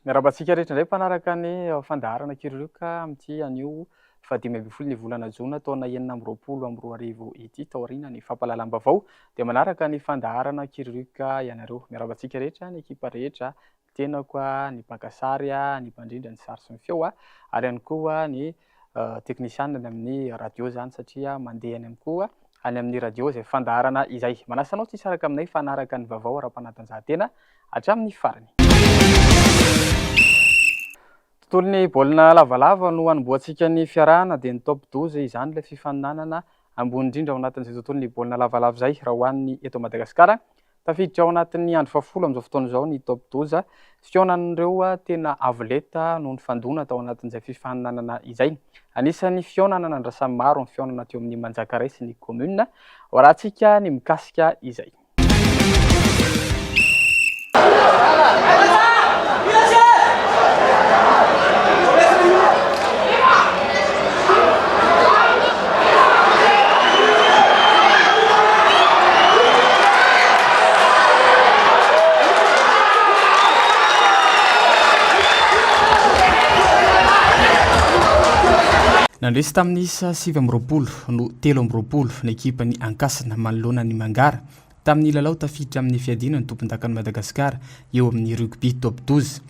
Miarahaba antsika rehetra indray mpanaraka ny fandaharana Kiririoka amin'ity anio faha-15 ny volana jona taona 2026 ity. Taoriana ny fampahalalam-baovao dia manaraka ny fandaharana Kiririoka ianareo. Miarahaba antsika rehetra, ny ekipa rehetra, ny tenako, ny mpaka sary, ny mpandrindra ny sary sy ny feo ary ihany koa ny teknisianina any amin'ny radio izany satria mandeha any amin'ny koa any amin'ny radio izay fandaharana izay. Manasa anao tsy hisaraka aminay fa hanaraka ny vaovao ara-panatanjahantena hatramin'ny farany. Tontolon'ny baolina lavalava no hanombohantsika ny fiarahana dia ny top 12 izany ilay fifaninanana ambony indrindra ao anatin'izay tontolon'ny baolina lavalava izay raha ho an'ny eto Madagasikara. Tafiditra ao anatin'ny andro fahafolo amin'izao fotoana izao ny top 12. Fihaonan'ireo tena avo lenta no nifandona tao anatin'izay fifaninanana izay. Anisan'ny fihaonana nandrasan'ny maro ny fihaonana teo amin'ny Manjakaray sy ny Commune. Hoarahantsika ny mikasika izay. Nandresy tamin'ny isa 29 no 23 ny ekipan'ny Ankasina manoloana ny Mangara tamin'ny lalao tafiditra amin'ny fiadiana ny tompondakan'i Madagasikara eo amin'ny rugby top 12.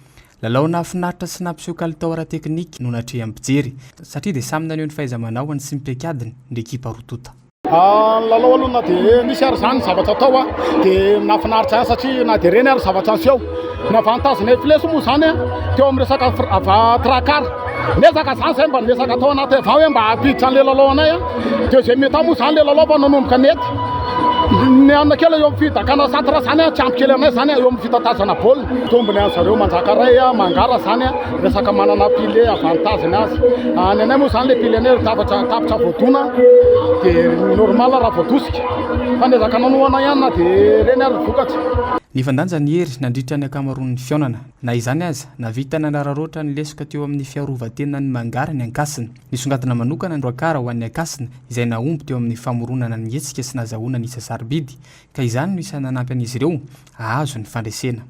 Lalao nahafinaritra sy nampiseho kalitao ara-teknika no natrehan'ny mpijery, satria dia samy naneho ny fahaiza-manaony sy ny paikadiny ny ekipa roa tonta. Ny lalao aloha na dia nisy ary izany ny zavatra atao dia nahafinaritra ahy satria na dia ireny ary zavatra niseho. Ny avantage-nay Flesy moa izany teo amin'ny resaka trois-quarts. Niezaka izany izahay mba niezaka tao anaty avant hoe mba hampiditra an'ilay lalao anay. Deuxième mi-temps moa izany ilay lalao vao nanomboka nety. Ny anona kely eo amin'ny fidakana centre zany tsy ampy kely anay zany eo amin'ny fitatazana baolina. Tombony an zareo Manjakaray Mangara zany resaka manana pilier avantage ny azy. Ny anay moa zany le pilier anay tapitra tapitra voadona de normal raha voadosika fa niezaka nanohana ihany na de reny ary ny vokatra. Nifandanja ny hery nandritra ny ankamaroan'ny fihaonana. Na izany aza, nahavita nanararaotra ny lesoka teo amin'ny fiarovan-tenan'ny Mangara ny Ankasina. Nisongadina manokana ny Roakara ho an'ny Ankasina, izay nahomby teo amin'ny famoronana ny hetsika sy nazahoana ny isa sarobidy, ka izany no isan'ny nanampy an'izy ireo hahazo ny fandresena.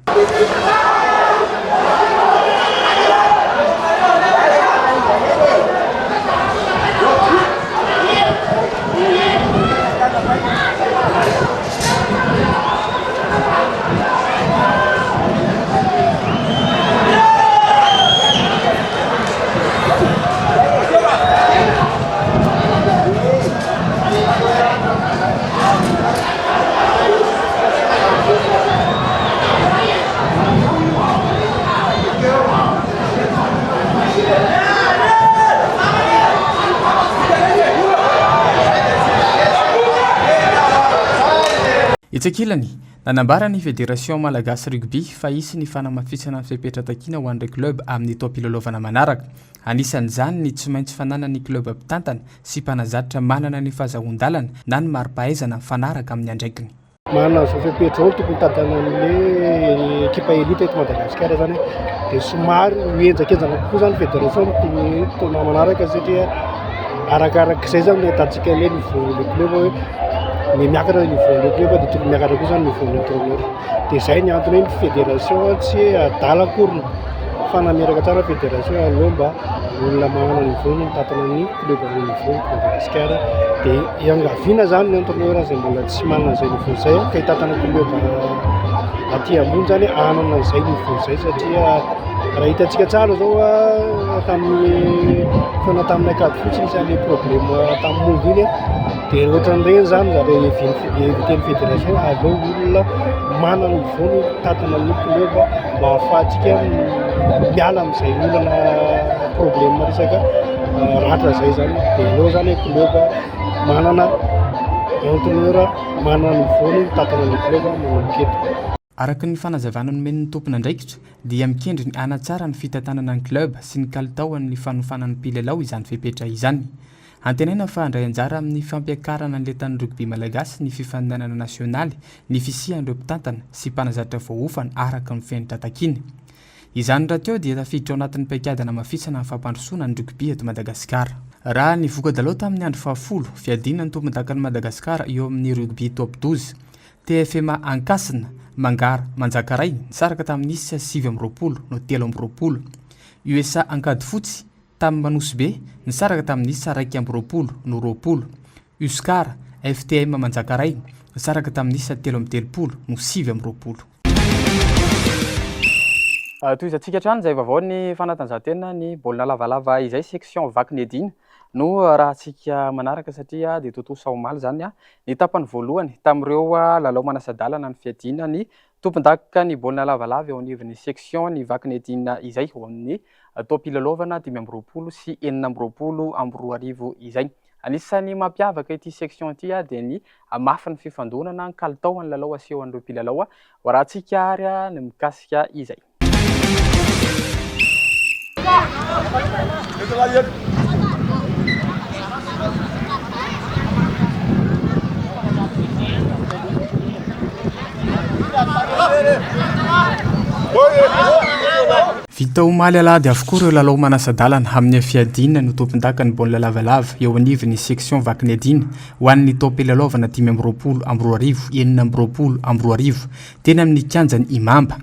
Etsy ankilany, nanambara ny Federation Malagasy Rugby fa hisy ny fanamafisana ny fepetra takiana ho an'ireo club amin'ny taom-pilalaovana manaraka. Anisan'izany ny tsy maintsy fananan'ny club mpitantana sy mpanazatra manana ny fahazahoan-dalana na ny mari-pahaizana mifanaraka amin'ny andraikiny. Manana an'izao fepetra izao ny tokony hitantanan'ilay ekipa elite eto Madagasikara izany dia somary ho henjakenjana kokoa izany fédération amin'ny taona manaraka satria arakarak'izay izany no ahitantsika ilay niveau-n'ilay club hoe ny miakatra ny niveau-n'ilay club dia tokony miakatra koa izany ny niveau-n'ny entraîneur. Dia izay ny antony hoe ny fédération tsy hoe adala akory fa nameraka tsara ny fédération aleo mba olona manana niveau no mitantana ny club ambony niveau eto Madagasikara. Dia iangaviana izany ny entraîneur izay mbola tsy manana izay niveau izay ka hitantana club aty ambony izany hanana an'izay niveau izay satria raha hitantsika tsara izao tamin'ny fotoana tamin'ny Ankadifotsy nisy an'ilay problème tamin'ny Mongo iny dia ohatran'ireny izany zareo éviter ny fédération aleo olona manana niveau no mitantana ny club mba ahafahantsika miala amin'izay olana problème resaka ratra izay zany dia aleo zany club manana entraîneur manana niveau no mitantana ny club manomboka eto. Araka ny fanazavana nomen'ny tompon'andraikitra dia mikendry ny hanatsara ny fitantanana ny club sy ny kalitaon'ny fanofanan'ny mpilalao izany fepetra izany. Antenaina fa handray anjara amin'ny fampiakarana ny lentan'ny rugby malagasy ny fifaninanana nasionaly ny fisian'ireo mpitantana sy mpanazatra voaofana araka ny fenitra takiana. Izany rahateo dia tafiditra ao anatin'ny paikady hanamafisana ny fampandrosoana ny rugby eto Madagasikara. Raha ny voka-dalao tamin'ny andro fahafolo, fiadiana ny tompondakan'i Madagasikara eo amin'ny rugby top 12, TFMA Ankasina. Mangara Manjakaray, nisaraka tamin'ny isa 29 no 23. USA Ankadifotsy, Tam Anosibe, nisaraka tamin'ny isa 21 no 20. Uscar, FTM Manjakaray, nisaraka tamin'ny isa 33 no 29. Tohizantsika hatrany izay vaovao ny fanatanjahantena ny baolina lavalava izay section Vakinedina no rahantsika manaraka satria dia tontosa omaly izany ny tapany voalohany tamin'ireo lalao manasa-dalana ny fiadiana ny tompondaka ny baolina lavalava eo anivon'ny section ny Vakinedina izay ho amin'ny taom-pilalaovana 2025 26 izay. Anisan'ny mampiavaka ity section ity dia ny hamafin'ny fifandonana, ny kalitaon'ny lalao asehon'ireo mpilalao. Hoarahantsika ary ny mikasika izay. Vita omaly alahady avokoa ireo lalao manasa-dalana amin'ny fiadiana ny ho tompondakan'ny baolina lavalava eo anivon'ny section Vakiniadiana ho an'ny taom-pilalaovana 2025 2026 teny amin'ny kianjan'i Imamba.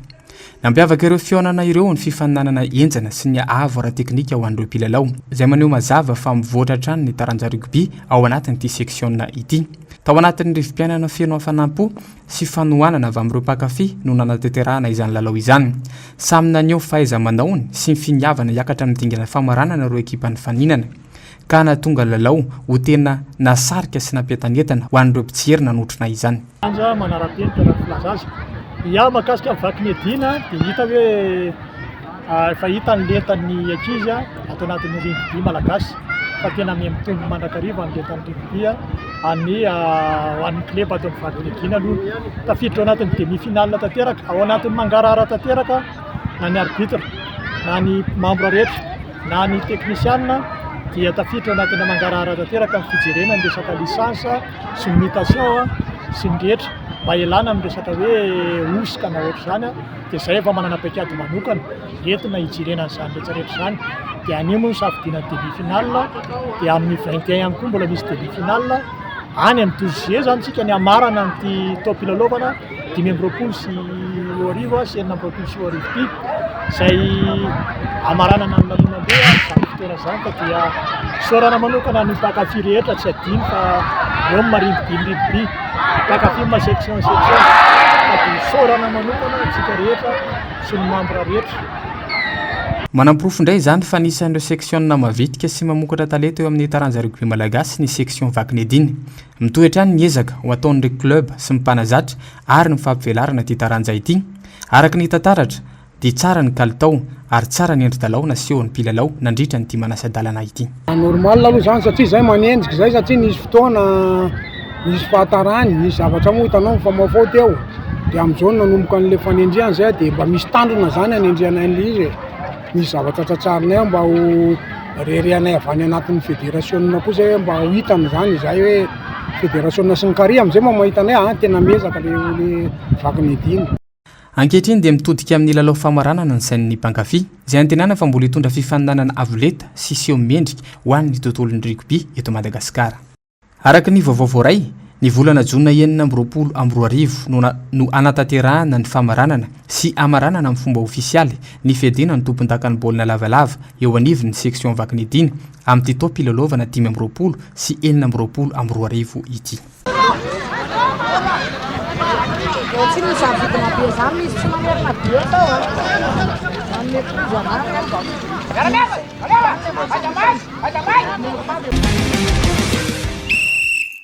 Nampiavaka ireo fihaonana ireo ny fifaninanana henjana sy ny haavo ara-teknika ho an'ireo mpilalao, izay maneho mazava fa mivoatra hatrany ny taranja rugby ao anatin'ity seksiona ity. Tao anatin'ny rivo-piainana feno hafanam-po sy fanohanana avy amin'ireo mpankafy no nanatanterahana izany lalao izany. Samy naneho fahaiza-manaony sy ny finiavana hiakatra amin'ny dingana famaranana ireo ekipa nifaninana, ka nahatonga ny lalao ho tena nahasarika sy nampientanentana ho an'ireo mpijery nanotrona izany. Taranja manara-penitra raha ny filaza azy. Ia, mahakasika ny vakin'Edina dia hita hoe efa hita ny lentan'ny ankizy ato anatin'ny rugby malagasy fa tena miha mitombo mandrakariva ny lentan'ny rugby an'ny ho an'ny club ato amin'ny vakin'Edina aloha. Tafiditra ao anatin'ny demi finale tanteraka, ao anatin'ny mangarahara tanteraka na ny arbitre na ny membre rehetra na ny teknisiana dia tafiditra ao anatina mangarahara tanteraka ny fijerena ny resaka licence sy ny mutation sy ny rehetra mba hialana amin'ny resaka hoe hosoka na ohatr'izany dia izay efa manana paikady manokana entina hijerena an'izany rehetra rehetra izany dia anio moa no safidiana ny demi finale dia amin'ny 21 ihany koa mbola misy demi finale any amin'ny 12 juillet izany tsika ny hamarana an'ity taom-pilalaovana 2025 sy 2026 ity izay hamaranana ny lanonam-be amin'izany fotoana izany ka dia isaorana manokana ny mpankafy rehetra tsy adino fa eo ny maringoby ny rugby mpankafy ny section section ka dia isaorana manokana antsika rehetra sy ny membre rehetra. Manamporofo indray izany fa anisan'ireo seksiona mavitrika sy mamokatra talenta eo amin'ny taranja rugby malagasy ny section Vakinedina. Mitohy hatrany ny ezaka ho ataon'ireo club sy ny mpanazatra ary ny fampivelarana ity taranja ity. Araka ny hita taratra dia tsara ny kalitao ary tsara ny endri-dalao nasehon'ny mpilalao nandritra an'ity manasa-dalana ity. Normal aloha izany satria izay manenjika izay satria nisy fotoana nisy fahatarany, nisy zavatra moa hitanao nifamaofao teo dia amin'izao no nanomboka an'ilay fanendrehana izay dia mba misy tanjona izany hanendrehana an'ilay izy e. Misy zavatra tratsarinay ao mba ho reharehanay avy any anatin'ny federasiona koa zay mba ho hitany izany izahay hoe federasiona sy ny kary amin'izay mba mahita anay ah tena miezaka le le vakin'Edina. Ankehitriny dia mitodika amin'ny lalao famaranana ny sain'ny mpankafy, izay antenana fa mbola hitondra fifaninanana avo lenta sy seho mendrika ho an'ny tontolon'ny rugby eto Madagasikara. Araka ny vaovao voaray, ny volana jona 2026 no no hanatanterahana ny famaranana sy hamaranana amin'ny fomba ofisialy ny fiadiana ny tompondakan'ny baolina lavalava eo anivon'ny section Vakinidina amin'ity taom-pilalaovana 2025 2026 ity.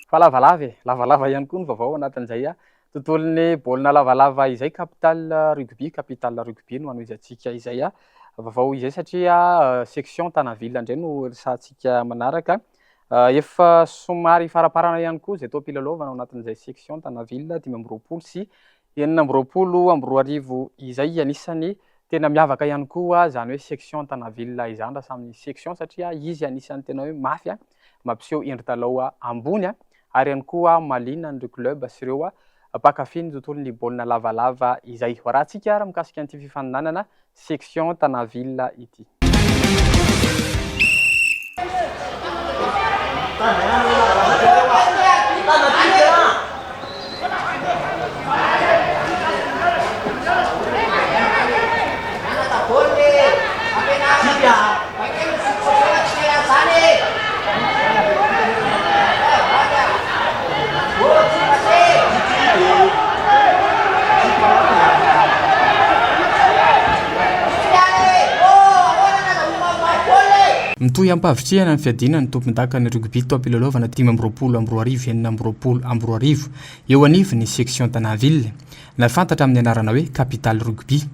Fa lavalava e! Lavalava ihany koa ny vaovao ao anatin'izay tontolon'ny baolina lavalava izay. Capital Rugby, Capital Rugby no hanohizantsika izay vaovao izay satria section Tanaville indray no resahantsika manaraka. Efa somary faraparana ihany koa izay taom-pilalaovana ao anatin'izay section Tanaville 2025 2026 izay. Anisan'ny tena miavaka ihany koa izany hoe section Tanaville izany raha samy section satria izy anisan'ny tena hoe mafy mampiseho endri-dalao ambony ary ihany koa mahaliana an'ireo club sy ireo mpankafy ny tontolon'ny baolina lavalava izay. Hoarahantsika ary mikasika an'ity fifaninanana section Tanaville ity. Mitohy am-pahavitrihana ny fiadiana ny tompondakan'ny rugby taom-pilalaovana 2025 2026 eo anivon'ny Section Tana Ville, na fantatra amin'ny anarana hoe Capital Rugby.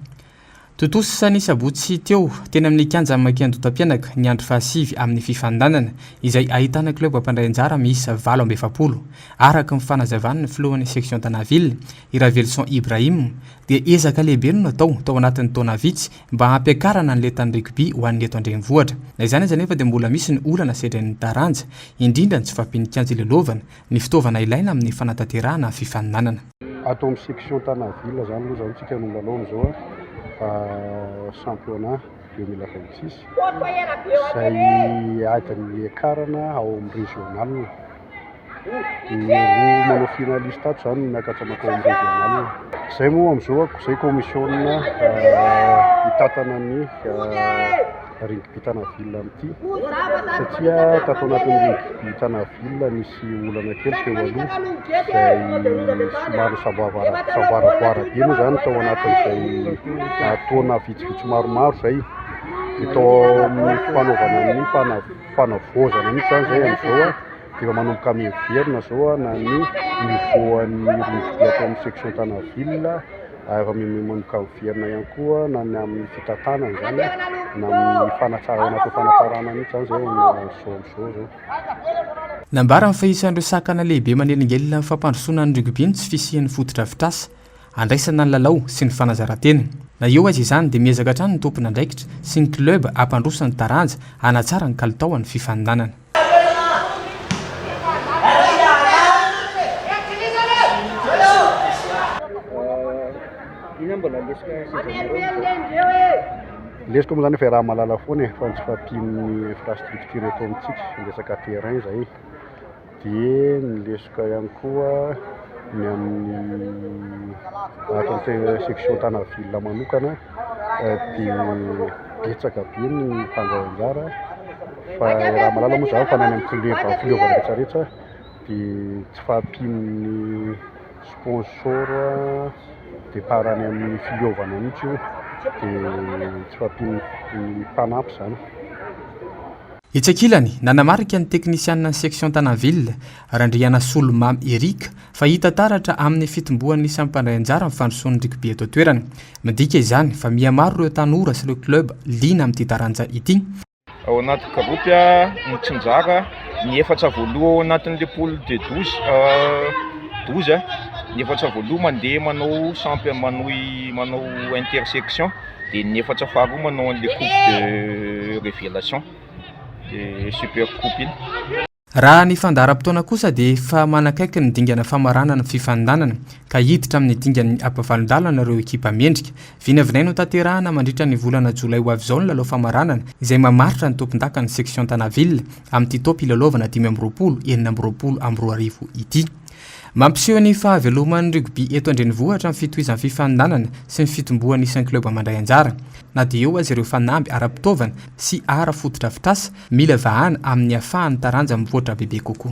Tontosa ny sabotsy teo, teny amin'ny kianjan'i Makiandotampianaka, ny andro fahasivy amin'ny fifaninanana, izay ahitana klioba mpandray anjara miisa 48. Araka ny fanazavan'ny filohan'ny Section Tana Ville, i Raveloson Ibrahim, dia ezaka lehibe no natao tao anatin'ny taona vitsy mba hampiakarana ny lentan'ny rugby ho an'ny eto an-drenivohitra. Na izany aza anefa dia mbola misy ny olana sedrain'ny taranja, indrindra ny tsy fahampian'ny kianja ilalaovana, ny fitaovana ilaina amin'ny fanatanterahana ny fifaninanana. Ato amin'ny section Tana ville zany aloha zany tsika no milalao amin'izao championnat 2026 izay adin'ny hiakarana ao amin'ny régional. Ny roa manao finaliste ato zany no miakatra mankao amin'ny régional. Izay moa amin'izao ako izay commission hitantana ny rugby Tana ville amin'ity satria tato anatin'ny rugby Tana ville nisy olana kely teo aloha izay somary nisamboaravoara be moa zany tao anatin'izay taona vitsivitsy maromaro izay dia tao amin'ny fanaovana ny fanavaozana mihitsy zany izay amin'izao dia efa manomboka miverina izao na ny niveau an'ny rugby ato amin'ny section Tana ville ary efa manomboka miverina ihany koa na ny amin'ny fitantanana izany na amin'ny fanatsarana atao fanatsarana mihitsy izany izao amin'izao amin'izao izao. Nambarany fa isan'ireo sakana lehibe manelingelina ny fampandrosoana ny rugby ny tsy fisian'ny fotodrafitrasa andraisana ny lalao sy ny fanazaran-tena. Na eo aza izany dia miezaka hatrany ny tompon'andraikitra sy ny club hampandroso ny taranja hanatsara ny kalitaon'ny fifaninanana. Lesoka moa zany efa iaraha-mahalala foana e, fa ny tsy fahampian'ny infrastructure eto amintsika, ny resaka terrain zay, dia ny lesoka ihany koa ny amin'ny ato amin'ny section Tana ville manokana dia betsaka be ny mpandray anjara fa iaraha-mahalala moa zany fa na any amin'ny club fileovana rehetra rehetra dia tsy fahampian'ny sponsor départ any amin'ny fileovana mihitsy io dia tsy fahampian'ny mpanampy izany. Etsy ankilany, nanamarika ny teknisianina ny section Tana Ville, Randrianasolo Mamy Eric, fa hita taratra amin'ny fitomboan'ny isan'ny mpandray anjara ny fandrosoan'ny rugby eto an-toerana. Midika izany fa miha-maro ireo tanora sy ireo club liana amin'ity taranja ity. Ao anaty groupe mitsinjara ny efatra voaloha ao anatin'le poule de 12 12 ny efatra voaloha mandeha manao champion manohy manao intersection dia ny efatra faharoa manao an'le coupe de révélation de super coupe iny. Raha ny fandaharam-potoana kosa dia efa manakaiky ny dingana famaranana ny fifaninanana ka hiditra amin'ny dingan'ny ampavalon-dalana ireo ekipa mendrika. Vinavinaina ho tanterahana mandritra ny volana jolay ho avy izao ny lalao famaranana izay mamaritra ny tompondakan'ny Section Tana Ville amin'ity taom-pilalaovana 2025 2026 ity. Mampiseho ny fahaveloman'ny rugby eto an-drenivohitra ny fitohizan'ny fifaninanana sy ny fitomboan'ny isan'ny klioba mandray anjara, na dia eo aza ireo fanamby ara-pitaovana sy ara-fotodrafitrasa mila vahana amin'ny ahafahan'ny taranja mivoatra bebe kokoa.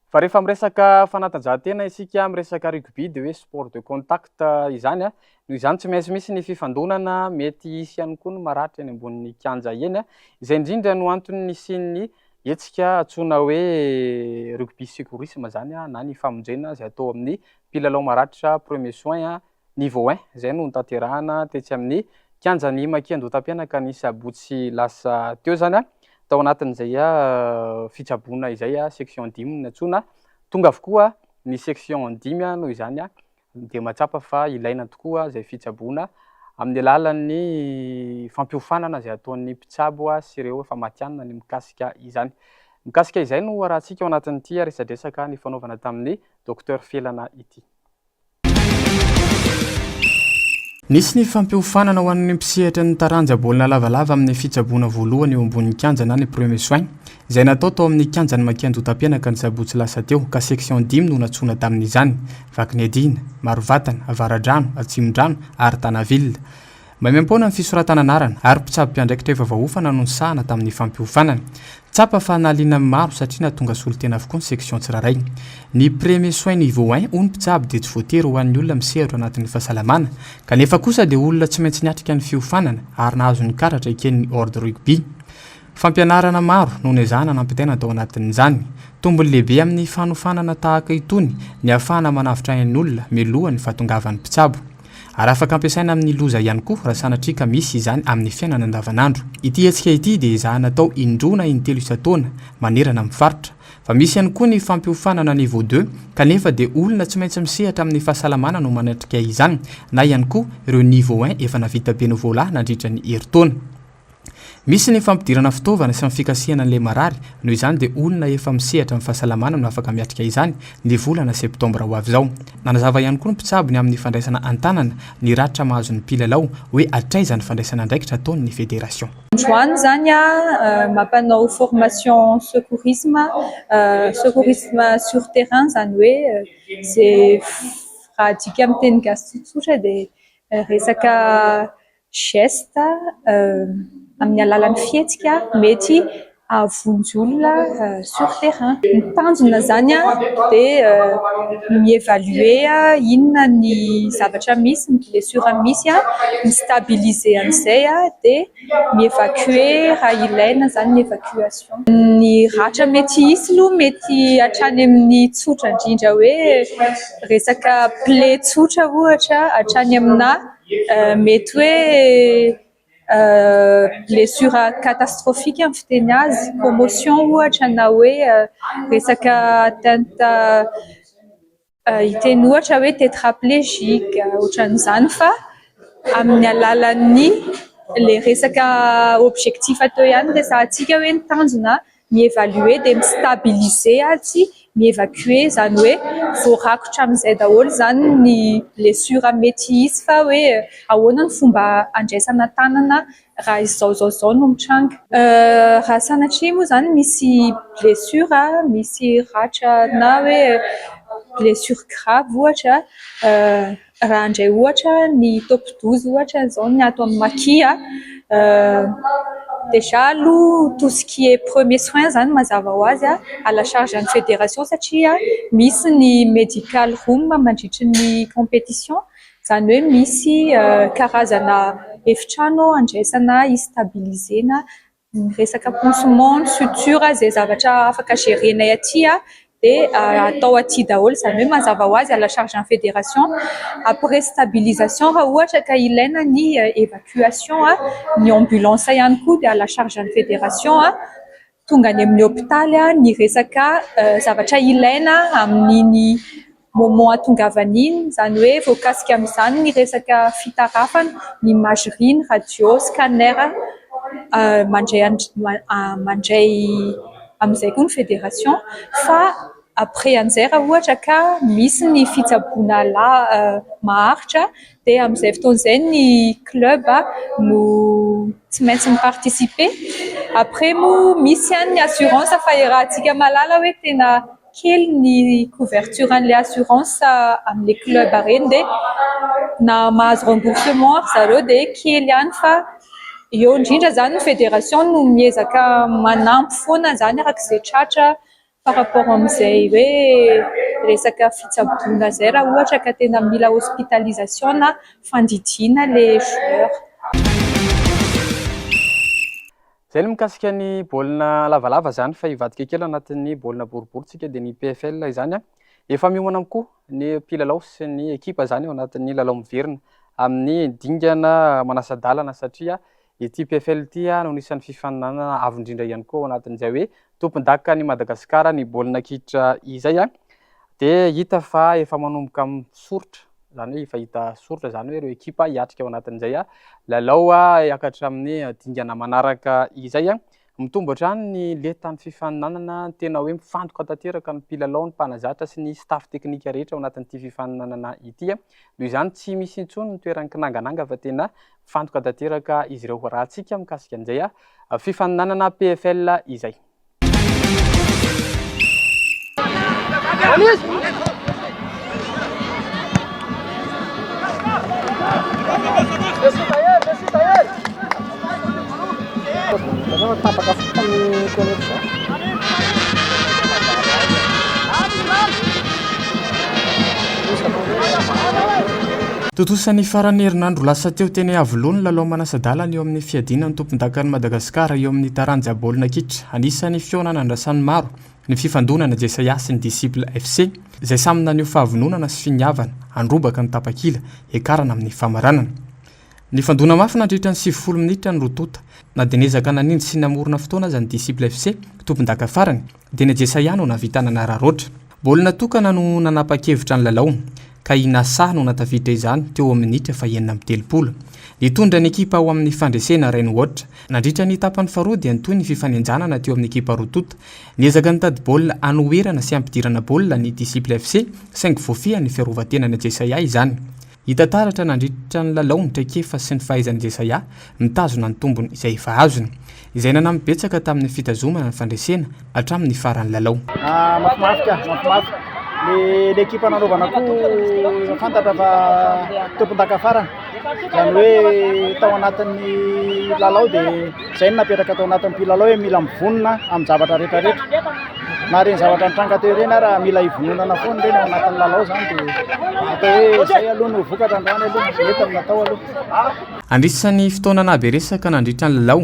Fa rehefa miresaka fanatanjahantena isika, miresaka rugby dia hoe sport de contact izany. Noho izany tsy maintsy misy ny fifandonana, mety hisy ihany koa ny maratra eny ambonin'ny kianja eny. Izay indrindra no antony nisian'ny hetsika antsoina hoe rugby secourisme izany na ny famonjena izay atao amin'ny mpilalao maratra premier soin niveau un izay no notanterahana tetsy amin'ny kianjan'i Maki Andohatapenaka ny sabotsy lasa teo izany. Tao anatin'izay fitsaboana izay section dimy no nantsoina. Tonga avokoa ny section dimy noho izany dia mahatsapa fa ilaina tokoa izay fitsaboana amin'ny alalan'ny fampiofanana izay ataon'ny mpitsabo sy ireo efa matihanina ny mikasika izany. Mikasika izay no arahantsika ao anatin'ity resadresaka nifanaovana tamin'ny Docteur Felana ity. Nisy ny fampiofanana ho an'ny mpisehatra ny taranja baolina lavalava amin'ny fitsaboana voalohany eo ambonin'ny kianja na ny premier soin, izay natao tao amin'ny kianjan'i Maki Andotapenaka ny sabotsy lasa teo, ka section dimy no nantsoina tamin'izany, Vakiniadiana, Marovatana, Avaradrano, Atsimondrano ary Tana Ville. Maimaimpoana ny fisoratana anarana ary mpitsabo mpiandraikitra efa voaofana no nisahana tamin'ny fampiofanana. Tsapa fa nahaliana ny maro satria nahatonga solontena avokoa ny section tsirairay. Ny premier soin niveau un hoy ny mpitsabo dia tsy voatery ho an'ny olona misehatra ao anatin'ny fahasalamana. Kanefa kosa dia olona tsy maintsy niatrika ny fiofanana ary nahazo ny karatra eken'ny Ordre Rugby. Fampianarana maro no nezahana nampitaina tao anatin'izany. Tombony lehibe amin'ny fanofanana tahaka itony ny ahafahana manavotra ain'olona mialoha ny fahatongavan'ny mpitsabo. Ary afaka ampiasaina amin'ny loza ihany koa raha sanatria ka misy izany amin'ny fiainana andavanandro. Ity hetsika ity dia ezahana atao indroa na intelo isan-taona manerana amin'ny faritra. Fa misy ihany koa ny fampiofanana niveau deux kanefa dia olona tsy maintsy misehatra amin'ny fahasalamana no manatrika izany na ihany koa ireo niveau un efa navita bénévolat nandritra ny herintaona. Misy ny fampidirana fitaovana sy ny fikasihana an'ilay marary, noho izany dia olona efa misehatra amin'ny fahasalamana no afaka miatrika izany ny volana septambra ho avy izao. Nanazava ihany koa ny mpitsabo ny amin'ny fandraisana an-tanana ny ratra mahazo ny mpilalao hoe hatraiza ny fandraisana andraikitra ataon'ny federation. Androany izany mampanao formation secourisme, secourisme sur terrain izany hoe izay raha adika amin'ny teny gasy tsotsotra dia resaka geste amin'ny alalan'ny fihetsika mety hahavonjy olona sur terrain. Ny tanjona izany dia mi-évaluer inona ny zavatra misy, ny blessure misy, mi-stabiliser an'izay dia mi-évacuer raha ilaina izany ny évacuation. Ny ratra mety hisy aloha mety hatrany amin'ny tsotra indrindra hoe resaka plaie tsotra ohatra hatrany aminà Mety hoe blessure catastrophique ny fiteny azy, commotion ohatra na hoe resaka atteinte hiteny ohatra hoe tétraplégique ohatran'izany fa amin'ny alalan'ny ilay resaka objectif teo ihany no resahantsika hoe ny tanjona mi-évaluer dia mi-stabiliser ary mi-évacuer, izany hoe voarakotra amin'izay daholo izany ny blessure mety hisy fa hoe ahoana ny fomba handraisana tanana raha izao izao izao no mitranga. Raha sanatria moa izany misy blessure, misy ratra na hoe blessure grave ohatra, raha handray ohatra ny top 12 ohatra izao ny ato amin'ny Maki déjà aloha tout ce qui est premier soin izany mazava ho azy à la charge an'ny fédération satria misy ny medical room mandritry ny compétition, izany hoe misy karazana efitrano andraisana hi-stabiliser-na Ny resaka pansement, ny suture, izay zavatra afaka gérer-nay aty dia atao aty daholo, izany hoe mazava ho azy à la charge an'ny fédération. Après stabilisation raha ohatra ka ilaina ny évacuation, ny ambulance ihany koa dia à la charge an'ny fédération. Tonga any amin'ny hôpitaly ny resaka zavatra ilaina amin'iny moment hahatongavana iny, izany hoe voakasika amin'izany ny resaka fitarafana, ny imagerie, ny radio, scanner, mandray mandray amin'izay koa ny fédération fa après an'izay raha ohatra ka misy ny fitsaboana maharitra dia amin'izay fotoana izay ny club no tsy maintsy mi-participer. Après moa misy ihany ny assurance fa iarahantsika mahalala hoe tena kely ny couverture an'ilay assurance amin'ilay club ireny dia na mahazo remboursement ary zareo dia kely ihany fa eo indrindra izany ny fédération no miezaka manampy foana izany araka izay tratra par rapport amin'izay hoe resaka fitsaboana izay raha ohatra ka tena mila hospitalisation na fandidiana ilay joueur. Izay ny mikasika ny baolina lavalava izany fa hivadika kely anatin'ny baolina boribory tsika dia ny PFL izany. Efa miomana koa ny mpilalao sy ny ekipa izany ao anatin'ny lalao miverina amin'ny dingana manasa-dalana satria ity PFL ity no anisan'ny fifaninanana avo indrindra ihany koa ao anatin'izay hoe tompondakan'i Madagasikara ny baolina kitra izay. Dia hita fa efa manomboka misoritra, izany hoe efa hita soritra izany hoe ireo ekipa hiatrika ao anatin'izay lalao hiakatra amin'ny dingana manaraka izay. Mitombo hatrany ny lentan'ny fifaninanana, tena hoe mifantoka tanteraka ny mpilalao, ny mpanazatra sy ny staff teknika rehetra ao anatin'ity fifaninanana ity. Noho izany tsy misy intsony ny toeran'ny kinangananga fa tena mifantoka tanteraka izy ireo. Rahantsika mikasika an'izay fifaninanana PFL izay. Tapaka fotsiny ny connexion. Tontosa ny faran'ny herinandro lasa teo teny Iavoloha ny lalao manasa-dalana eo amin'ny fiadiana ny tompondakan'i Madagasikara eo amin'ny taranja baolina kitra. Anisan'ny fihaonana andrasan'ny maro ny fifandonana Jesaya sy ny Disciple FC, izay samy naneho fahavononana sy finiavana handrobaka ny tapakila hiakarana amin'ny famaranana. Nifandona mafy nandritra ny 90 minitra ny roa tonta. Na dia niezaka nanindry sy namorona fotoana aza ny Disciple FC, tompondaka farany, dia ny Jesaya no nahavita nanararaotra. Baolina tokana no nanapa-kevitra ny lalao, ka i Nasa no nahatafiditra izany teo amin'ny minitra faha-36. Nitondra ny ekipa ho amin'ny fandresena Rainwater. Nandritra ny tapany faharoa dia nitohy ny fifanenjanana teo amin'ny ekipa roa tonta. Niezaka nitady baolina hanoherana sy hampidirana baolina ny Disciple FC, saingy voafehin'ny fiarovan-tenan'i Jesaya izany. Hita taratra nandritra ny lalao ny traikefa sy ny fahaizan'i Jesaya mitazona ny tombony izay efa azony, izay nanampy betsaka tamin'ny fitazomana ny fandresena hatramin'ny faran'ny lalao. Mafimafy ka, mafimafy. Le le ekipa nanaovana koa fantatra fa tompondaka farany. Izany hoe tao anatin'ny lalao dia izay no napetraka tao anatin'ny mpilalao hoe mila mivonona amin'ny zavatra rehetrarehetra. Na ireny zavatra nitranga teo ireny ara mila hivononana foana ireny ao anatin'ny lalao izany dia atao hoe izay aloha no vokatra androany aloha, mety ny natao aloha. Anisan'ny fotoana nahabe resaka nandritra ny lalao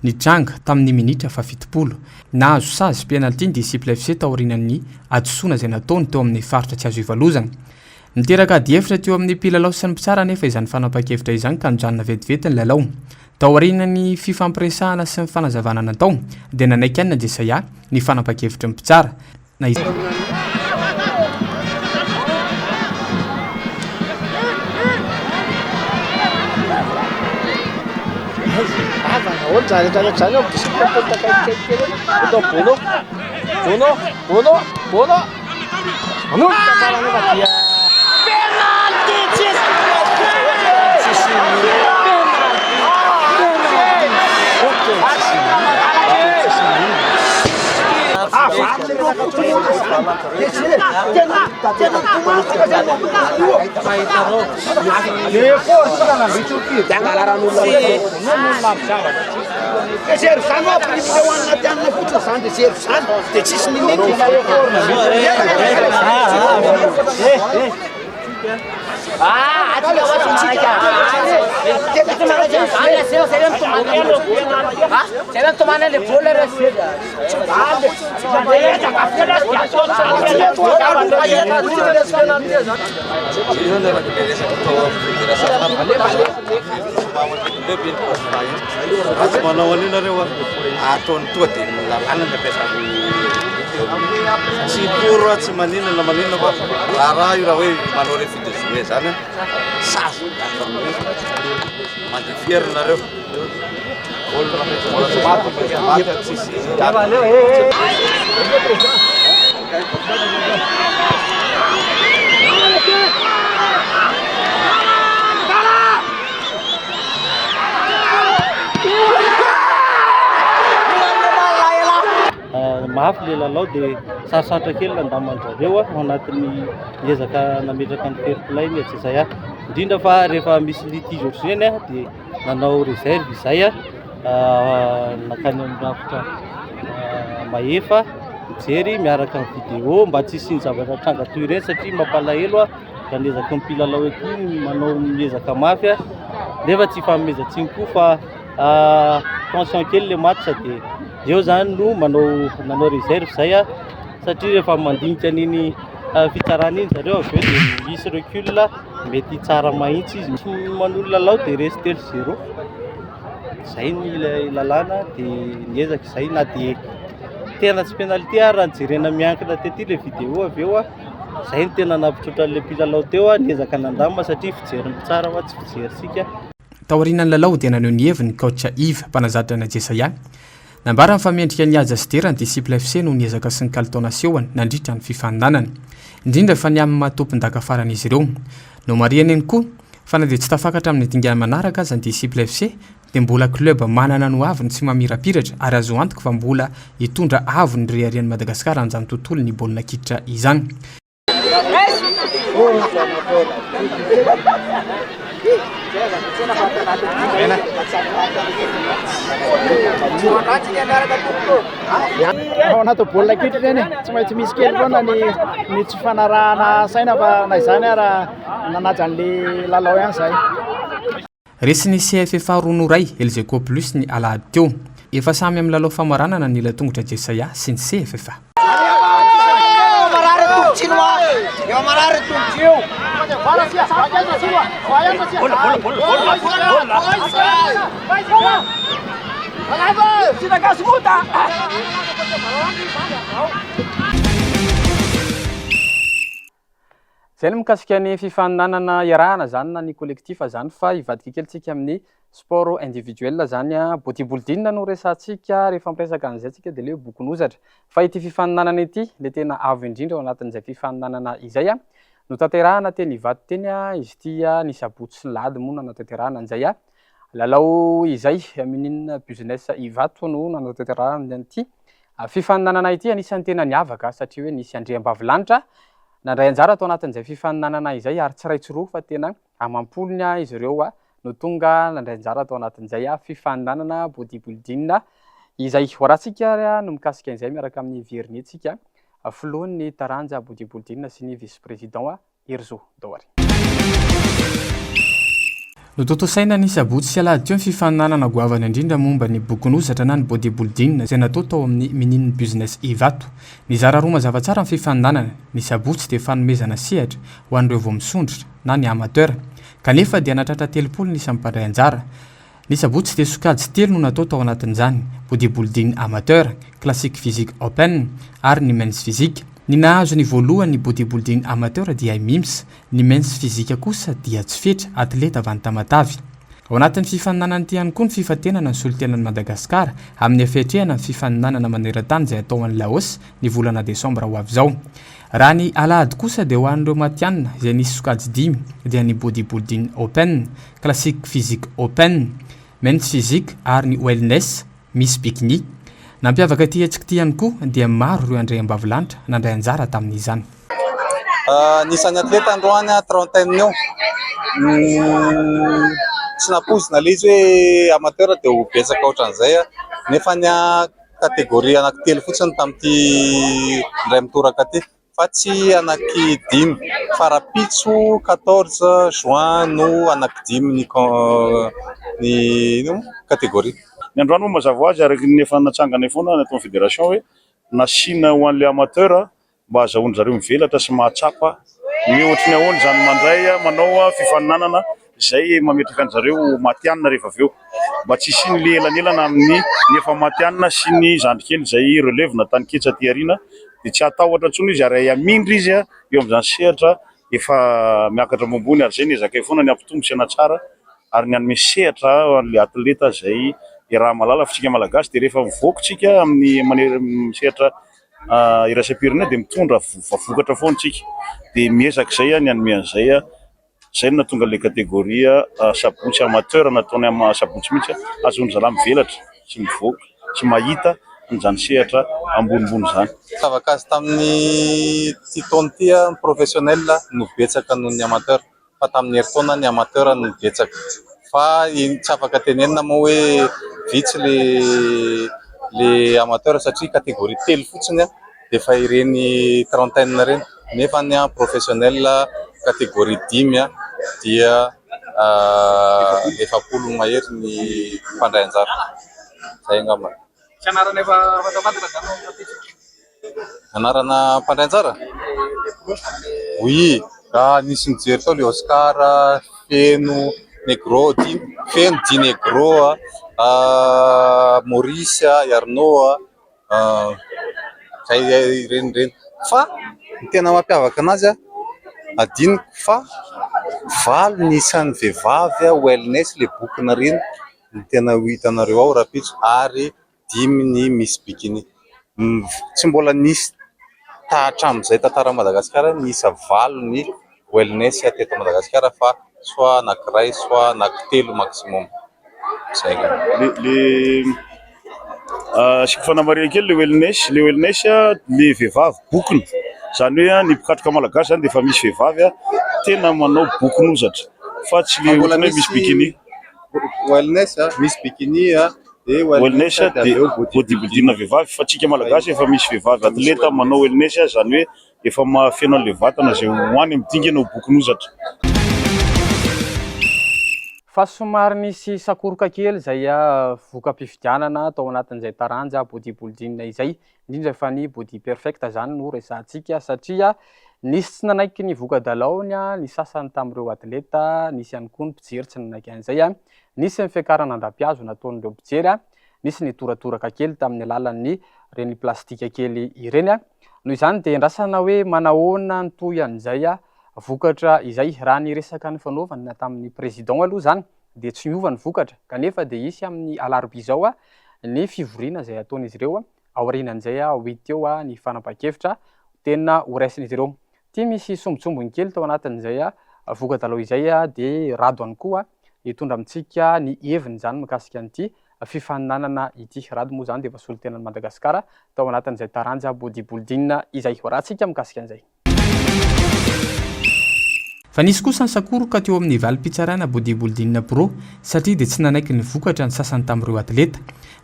ny tranga tamin'ny minitra fahafitopolo. Nahazo sazy penalty ny Disciple FC taorian'ny hadisoana izay nataony teo amin'ny faritra tsy azo ivalozana. Niteraka adihevitra teo amin'ny mpilalao sy ny mpitsara anefa izany fanapahan-kevitra izany ka nijanona vetivety ny lalao. Taorian'ny fifampiresahana sy ny fanazavana natao dia nanaiky an'i Jesaya ny fanapahan-kevitry ny mpitsara. Na Raha tsy manao an'io nareo a, ataony tonga dia ny lalàna ny ampiasany. Tsy pour a, tsy maninona na maninona fa raharaha io raha hoe manao refus de jouer zany a, sazy miaraka amin'ny mandeha fier nareo. Mbola tsy maty, maty a, tsisy. Mafy ilay lalao dia sarosarotra kely nandamin-dry zareo ao anatin'ny ezaka nametraka ny fair play ny Ajesaia. Indrindra fa rehefa misy litige ohatr'ireny dia nanao réserve izay nankany amin'ny rafitra mahefa mijery miaraka amin'ny vidéo mba tsy hisian'ny zavatra tranga toy ireny satria mampalahelo Raha ny ezaky ny mpilalao ety manao miezaka mafy nefa tsy ifanomezan-tsiny koa fa tension kely le match dia eo zany no manao nanao réserve zay satria rehefa mandinika an'iny fitsarana iny zareo avy eo dia misy recul mety hitsara mahitsy izy. Tsy manolo lalao dia resy 3-0 zay ny ilay lalàna dia niezaka izay na dia tena tsy penalty ary raha jerena miankina tety le vidéo avy eo. Zay no tena nampitrotra an'ilay mpilalao teo, niezaka nandamina satria fijerin'ny mpitsara fa tsy fijerintsika. Taorian'ny lalao dia naneho ny heviny ny coach Yves, mpanazatra ny Ajesaia. Nambarany fa mendrika ny haja sy dera ny Disciple FC noho ny ezaka sy ny kalitao nasehony nandritra ny fifaninanana. Indrindra fa ny amin'ny maha tompondaka farany izy ireo. Nomarihany ihany koa fa na dia tsy tafakatra amin'ny dingana manaraka aza ny Disciple FC dia mbola club manana ny hoaviny tsy mamirapiratra ary azo antoka fa mbola hitondra avo ny reharehan'i Madagasikara amin'izany tontolon'ny baolina kitra izany. Ao anaty baolina kitra ireny e, tsy maintsy misy kely foana ny ny tsy fanarahana saina fa na izany ara nanaja an'le lalao ihany zahay. Resin'ny CFFA roa no iray, Elgeco Plus ny alahady teo. Efa samy amin'ny lalao famaranana ny ila tongotra Jesaya sy ny CFFA. Izay ny mikasika ny fifaninanana iarahana izany na ny collectif izany fa hivadika kely tsika amin'ny sport individuel izany a. Bodybuilding no resahantsika, rehefa miresaka an'izay tsika dia le hoe bokon'ozatra. Fa ity fifaninanana ity le tena avo indrindra ao anatin'izay fifaninanana izay a. Notanterahana teny Ivato teny a izy ity a, ny sabotsy sy ny lahady moa no nanatanterahana an'izay a. Lalao izay Minin Business Ivato no nanatanterahana an'ity fifaninanana ity. Anisan'ny tena niavaka satria hoe nisy andriambavilanitra nandray anjara tao anatin'izay fifaninanana izay ary tsy iray tsy roa fa tena amam-polony izy ireo no tonga nandray anjara tao anatin'izay fifaninanana bodybuilding izay. Hoarahantsika ary no mikasika izay miaraka amin'ny Vernetsika, filohan'ny taranja bodybuilding sy ny vice-président Herizo Doary. Notontosaina ny sabotsy sy alahady teo ny fifaninanana goavana indrindra momba ny bokin'ozatra na ny bodybuilding izay natao tao amin'ny Minin Business Ivato. Nizara roa mazava tsara ny fifaninanana, ny sabotsy dia fanomezana sehatra ho an'ireo vao misondrotra na ny amateur. Kanefa dia nahatratra 30 ny isan'ny mpandray anjara. Ny sabotsy dia sokajy telo no natao tao anatin'izany, bodybuilding amateur, classic physique open ary ny men's physique. Ny nahazo ny voalohany ny bodybuilding amateur dia i Mims, ny men's physique kosa dia tsy fetra, atleta avy any Tamatave. Ao anatin'ny fifaninanana ity ihany koa ny fifantenana ny solontenan'i Madagasikara amin'ny fiatrehana ny fifaninanana maneran-tany izay hatao any Laos ny volana desambra ho avy izao. Raha ny alahady kosa dia ho an'ireo matihanina izay nisy sokajy dimy dia ny bodybuilding open, Classic Physique Open, Men's Physique ary ny Wellness, Miss Bikini. Nampiavaka ity hetsika ity ihany koa dia maro ireo andriambavilanitra nandray anjara tamin'izany. Ny isan'ny atleta androany trentaine eo. Tsy nampoizina ilay izy hoe amateur dia ho betsaka ohatran'izay nefa ny catégorie anankitelo fotsiny tamin'ity indray mitoraka ity. fa tsy anaky dimy fa rahampitso 14 juin no anaky dimy ny ny inona moa catégorie. Ny androany moa mazava ho azy araka ny efa natsanganay foana ny ataon'ny fédération hoe nasiana ho an'ilay amateur mba ahazahoan-dry zareo mivelatra sy mahatsapa ny hoe ohatry ny ahoana izany mandray manao fifaninanana izay mametraka an-dry zareo ho matihanina rehefa avy eo mba tsy hisian'ilay elanelana amin'ny ny efa matihanina sy ny zandrikely izay relève na tany ketsa aty aoriana dia tsy hatahotra intsony izy ary hamindra izy eo amin'izany sehatra efa miakatra ambonimbony ary izay no ezakay foana ny hampitombo sy hanatsara ary ny hanome sehatra ho an'ilay atleta izay iaraha-mahalala fa isika Malagasy dia rehefa mivoaka isika amin'ny maner- sehatra iraisam-pirenena dia mitondra vokatra foana isika dia miezaka izay ny hanome an'izay. Izay no nahatonga ilay catégorie sabotsy amateur nataony amin'ny sabotsy mihitsy ahazoan-dry zalahy mivelatra sy mivoaka sy mahita an'izany sehatra ambonimbony izany. Nampiavaka azy tamin'ity taona ity ny professionnel no betsaka noho ny amateur fa tamin'ny herintaona ny amateur no betsaka fa tsy afaka tenenina moa hoe vitsy le le amateur satria catégorie telo fotsiny dia efa ireny trentaine ireny nefa ny professionnel catégorie dimy dia 40 mahery ny mpandray anjara. Izay angamba. Tsy anarana efa fantapantatra izany no ampiasana? Anarana mpandray anjara? Oui, nisy nijery tao le Oscar, Feno, Negro, Feno, Di Negro, Maurice, Arnaud. Zay ireny ireny fa ny tena mampiavaka anazy adinoko fa valo ny isan'ny vehivavy wellness ilay bokona ireny no tena ho hitanareo ao rahampitso ary dimy ny miss bikini. Tsy mbola nisy hatramin'izay tantaran'i Madagasikara ny isa valo ny wellness teto Madagasikara fa soit anankiray soit anankitelo maximum. Zay angamba. Le asiako fanamarihana kely le wellness, le wellness le vehivavy bokona, izany hoe ny mpikatroka malagasy izany dia efa misy vehivavy tena manao bokon'ozatra. fa tsy le ohatran'ny hoe misy bikini. Wellness, misy bikini dia Wellness dia bodybuilding vehivavy fa tsika malagasy efa misy vehivavy atleta manao wellness izany hoe efa mahafeno an'ilay vatana izay ho any amin'ny dingana ho bokin'ozatra. Fa somary nisy sakoroka kely izay voka-pifidianana tao anatin'izay taranja bodybuilding izay, indrindra fa ny body perfect izany no resahantsika satria nisy tsy nanaiky ny voka-dalaony ny sasany tamin'ireo atleta, nisy ihany koa ny mpijery tsy nanaiky an'izay. Nisy ny fiakarana an-dampihazo nataon'ireo mpijery, nisy ny toratoraka kely tamin'ny alalan'ny ireny plastika kely ireny. Noho izany dia andrasana hoe manahoana ny tohy an'izay vokatra izay. Raha ny resaka nifanaovana tamin'ny président aloha izany dia tsy miova ny vokatra kanefa dia hisy amin'ny alarobia izao ny fivoriana izay hataon'izy ireo aorianan'izay ho hita eo ny fanapahan-kevitra tena horaisin'izy ireo. Ity misy sombintsombiny kely tao anatin'izay voka-dalao izay dia Rado ihany koa hitondra amintsika ny heviny izany mikasika an'ity fifaninanana ity. Rado moa izany dia efa solontenan'i Madagasikara tao anatin'izay taranja bodybuilding izay. Hoarahantsika mikasika an'izay. Fa nisy kosa ny sakoroka teo amin'ny valim-pitsarana bodybuilding pro satria dia tsy nanaiky ny vokatra ny sasany tamin'ireo atleta.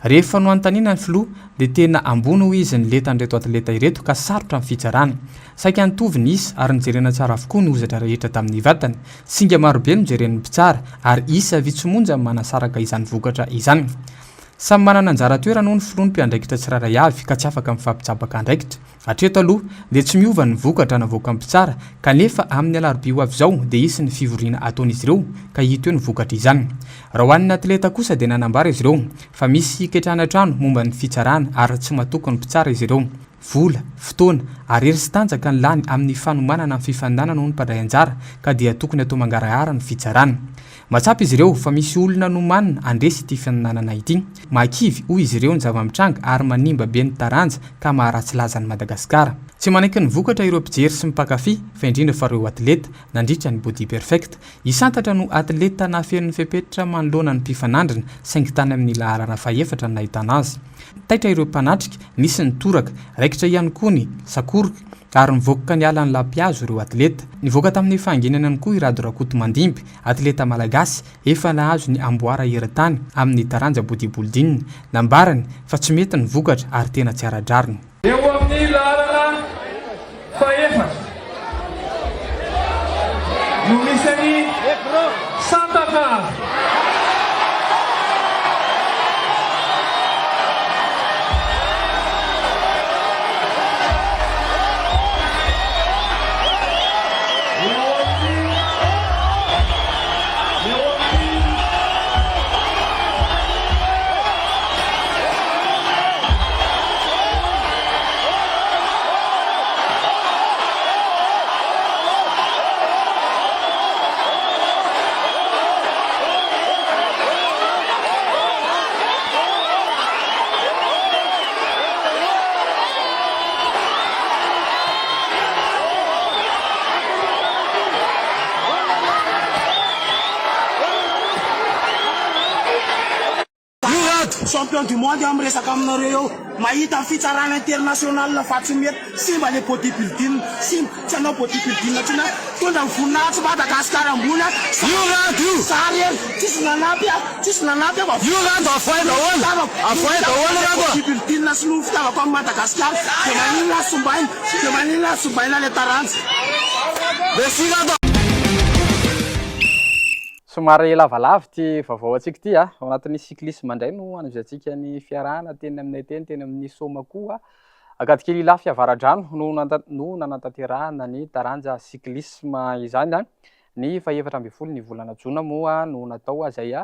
Rehefa nohanontaniana ny filoha dia tena ambony hoy izy ny lentan'ireto atleta ireto ka sarotra ny fitsarana. Saika nitovy ny isa ary nojerena tsara avokoa ny hozatra rehetra tamin'ny vatany. Singa marobe no jeren'ny mpitsara ary isa vitsy monja no manasaraka izany vokatra izany. Samy manana anjara toerana hoy ny filoha ny mpiandraikitra tsirairay avy ka tsy afaka mifampitsabaka andraikitra. Hatreto aloha dia tsy miova ny vokatra navoakan'ny mpitsara kanefa amin'ny alarobia ho avy izao dia hisy ny fivoriana hataon'izy ireo ka hita eo ny vokatr'izany. Raha ho an'ny atleta kosa dia nanambara izy ireo fa misy hiketrana hatrany momba ny fitsarana ary tsy matoky ny mpitsara izy ireo. Vola, fotoana, ary hery sy tanjaka ny lany amin'ny fanomanana ny fifaninanana hoy ny mpandray anjara ka dia tokony atao mangarahara ny fitsarana. Mahatsapa izy ireo fa misy olona nomanina handresy ity fifaninanana ity. Mahakivy, hoy izy ireo ny zava-mitranga ary manimba be ny taranja ka maharatsy laza an'i Madagasikara. Tsy manaiky ny vokatra ireo mpijery sy mpankafy fa indrindra fa ireo atleta, nandritra ny Body Perfect. I Santatra no atleta nahafeno ny fepetra manoloana ny mpifanandrina, saingy tany amin'ny laharana fahefatra no nahitana azy. Taitra ireo mpanatrika, nisy ny toraka, raikitra ihany koa ny sakoroka ary nivoaka niala ny lampihazo ireo atleta. Nivoaka tamin'ny fahanginana ihany koa i Rado Rakotomandimby, atleta malagasy efa nahazo ny amboara eran-tany amin'ny taranja bodybuilding. Nambarany fa tsy mety ny vokatra ary tena tsy ara-drariny. Eo amin'ny laharana fahefatra no misy an'i Santatra. Io Rado, champion du monde aho miresaka aminareo eo, mahita ny fitsarana international fa tsy mety, simba le body building, simba, tsy hanao body building intsony aho, mitondra ny voninahitr'i Madagascar ambony aho, Io Rado io! za rery, tsisy nanampy aho, tsisy nanampy aho fa Io Rado avoahy daholo, avoahy daholo Rado a! Body building sy noho ny fitiavako an'i Madagasikara, dia maninona aho simbaina, dia maninona aho simbaina le taranja. Merci Rado a! Somary lavalava ity vaovao antsika ity a. Ao anatin'ny cyclisme indray no hanomezantsika ny fiarahana teny aminay teny, teny amin'ny Somakoa. Ankadikely Ilafy Avaradrano no no nanatanterahana ny taranja cyclisme izany a. Ny fahefatra ambin'ny folo ny volana jona moa no natao izay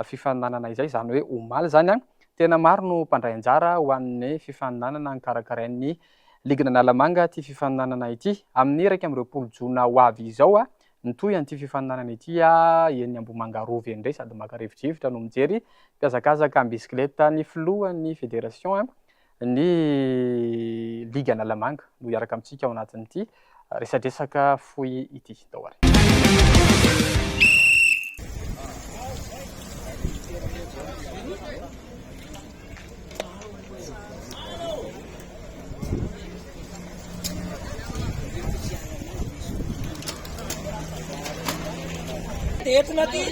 fifaninanana izay, izany hoe omaly izany a. Tena maro no mpandray anjara ho an'ny fifaninanana nokarakarain'ny ligin'Analamanga ity fifaninanana ity. Amin'ny 21 jona ho avy izao Mitohy an'ity fifaninanana ity eny Ambohimanga Rova eny indray sady maka rivodrivotra no mijery mpihazakazaka am-bisikileta ny filohan'ny federation ny ligy Analamanga no hiaraka amintsika ao anatin'ity resadresaka fohy ity. Ndao ary. dia entina aty.